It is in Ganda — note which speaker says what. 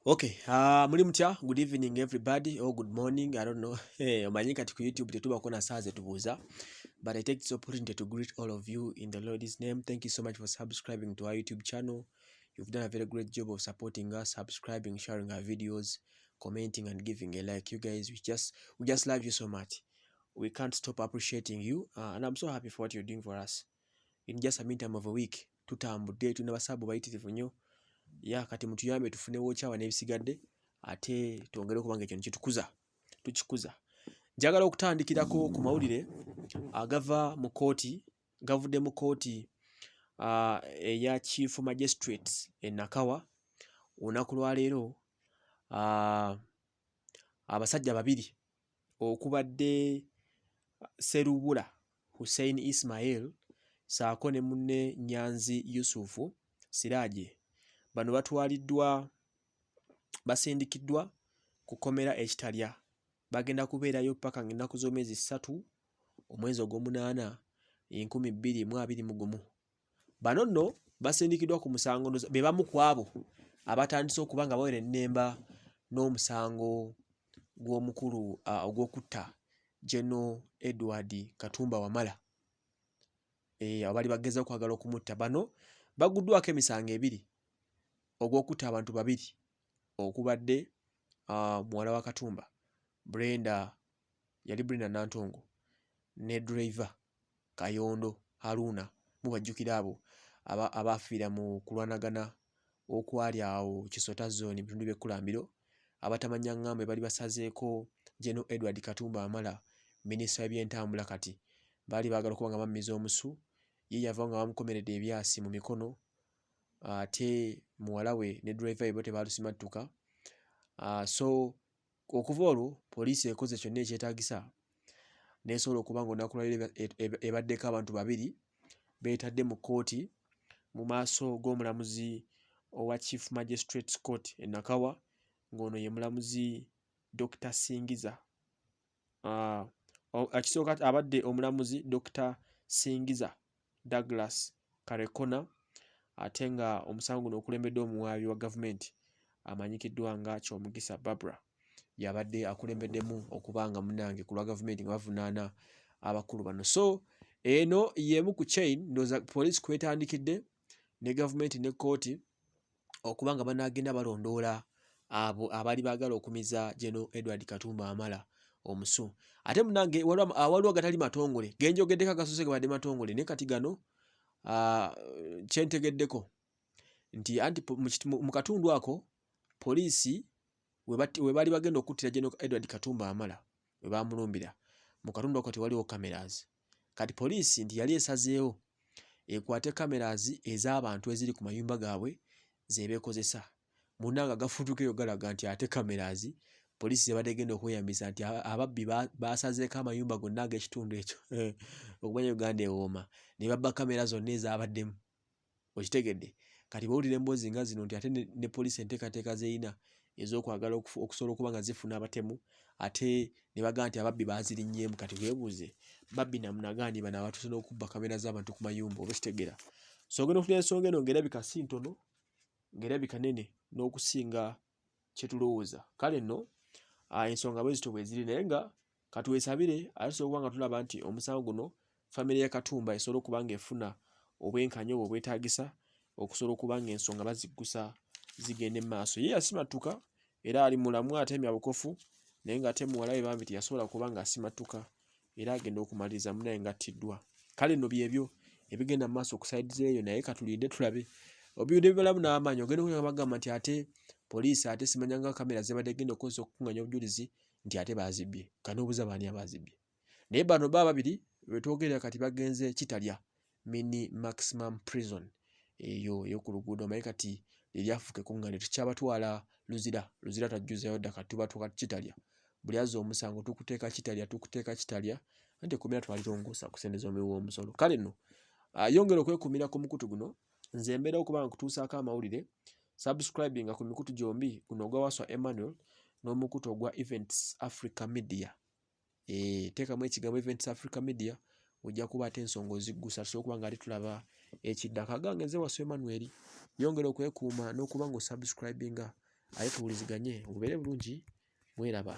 Speaker 1: Okay, muli mutya? Good evening everybody or good morning, I don't know. Hey, omanyi kati ku YouTube tetubako na saa zetubuuza. But I take this opportunity to greet all of you in the Lord's name. Thank you so much for subscribing to our YouTube channel. You've done a very great job of supporting us, subscribing, sharing our videos, commenting and giving a like. You guys, we just love you so much. We can't stop appreciating you, and I'm so happy for what you're doing for us. In just a meantime of a week, tutambudde tulina ba sub bayitirivu nnyo. Ya kati mutuyambe tufune wokyawa n'ebisigadde ate twongere okuba nga ekintu kitukuza tukikuza. Njagala okutandikirako ku mawulire agava mu kooti, gavudde mu kooti eya Chief Magistrate e Nakawa. Olunaku lwaleero abasajja babiri okubadde Serubula Hussein Ismail ssaako ne munne Nyanzi Yusufu Siraje, bano batwaliddwa, basindikiddwa ku kkomera e Kitalya. Bagenda kubeerayo ppaka ng'ennaku z'omwezi 3 omwezi ogw'omunaana 2021. Bano nno basindikiddwa ku musango, be bamu ku abo abatandise okuba nga bawera ennemba n'omusango gw'omukulu ogw'okutta General Edward Katumba Wamala. Abaali bagezaako okwagala okumutta. Bano bagguddwako emisango ebiri ogw'okutta abantu babiri okubadde muwala wa Katumba Brenda, yali Brenda Nantongo, ne driver Kayondo Haruna. Mubajjukira abo abaafiira mu kulwanagana okwali awo Kisota Zone mu bitundu by'e Kulambiro, abatamanyang'ambe bali basazeeko General Edward Katumba Wamala, minisita w'ebyentambula. Kati baali baagala okuba nga bammiza omusu, ye yava nga bamukomeredde ebyasi mu mikono, ate muwala we ne driver we bo tebaalusimattuka. So okuva olwo poliisi ekoze kyonna ekyetaagisa n'esobola okuba nga olunaku lwaleero ebaddeko abantu babiri beetadde mu kkooti mu maaso g'omulamuzi owa Chief Magistrates Court e Nakawa, ng'ono ye mulamuzi Dr. Singiza. Ekisooka abadde omulamuzi Dr. Singiza Douglas Karekona, ate nga omusango guno okulembeddwa omuwaabi wa gavumenti amanyikiddwa nga Kyomugisa Barbara, y'abadde akulembeddemu okuba nga munnange ku lwa gavumenti nga bavunaana abakulu bano. So eno y'emu ku chain ndowooza poliisi kw'etandikidde ne gavumenti ne kkooti okuba nga banaagenda balondoola abo abaali baagala okumiza General Edward Katumba Wamala omusu. Ate munnange waliwo agatali matongole ge njogeddeko, agasoose gabadde matongole, naye kati gano kye ntegeddeko nti anti mu katundu ako poliisi we baali bagenda okuttira General Edward Katumba Wamala, we baamulumbira mu katundu ako tewaliwo cameras. Kati poliisi nti yali esazeewo ekwate cameras ez'abantu eziri ku mayumba gaabwe ze beekozesa. Munnange agafuutuka eyo galaga nti ate cameras poliisi z'ebadde egenda okweyambisa nti ababbi baasazeeko amayumba gonna ag'ekitundu ekyo, okumanya Uganda ewooma, ne babba kamera zonna ezaabaddemu. Okitegedde? Kati bw'owulira emboozi nga zino nti ate ne poliisi enteekateeka z'erina ez'okwagala okusobola okuba nga zifuna abatemu, ate ne bagamba nti ababbi baazirinnyeemu. Kati weebuuze, babbi namunagaani bano abatuuse n'okubba kamera z'abantu ku mayumba, oba okitegeera? So ogenda okufuna ensonga eno ng'erabika si ntono, ng'erabika nnene n'okusinga kye tulowooza. Kale nno ensonga bwe zityo bwe ziri, naye nga katwesabire ate tusobola okuba nga tulaba nti omusango guno famire ya Katumba esobola okuba ng'efuna obwenkanya obwo obwetaagisa okusobola okuba ng'ensonga baziggusa zigenda emmaaso. Ye yasimattuka era ali mulamu atemya bukofu, naye ng'ate muwala we bambi teyasobola kuba ng'asimattuka era agenda okumaliriza munnaye ng'attiddwa. Kale nno byebyo ebigenda mu maaso ku side z'eyo, naye katulinde tulabe. Obibadde bibalamu n'amaanyi, ogenda okuwulira nga bagamba nti ate poliisi ate simanya nga kamera z'ebadde egenda okukozesa okukungaanya obujulizi nti ate baazibbye. Kanoobuuza baani abaazibbye. Naye bano bo ababiri we twogerera kati bagenze Kitalya Mini Maximum Prison eyo ey'oku luguudo, omanyi kati lye lyafuuka ekkuŋŋaaniro, tukyabatwala Luzira, Luzira twajjuzaayo dda, kati tubatuuka Kitalya. Buli azza omusango tukuteeka Kitalya, tukuteeka Kitalya, anti ekkomera twalirongoosa ku ssente z'omuwi w'omusolo. Kale nno yongera okwekuumira ku mukutu guno, nze mbeera okuba nga nkutuusaako amawulire. Subscribinga ku mikutu gyombi, guno ogwa Waswa Emmanuel n'omukutu ogwa Events Africa Media. Teekamu ekigambo Events Africa Media, ojja kuba ate ensonga oziggusa tusobole okuba nga ate tulaba ekiddako. Agange nze Waswa Emmanuel, yongera okwekuuma n'okuba ng'osubscribinga. ate tuwuliziganye obeere bulungi mweraba.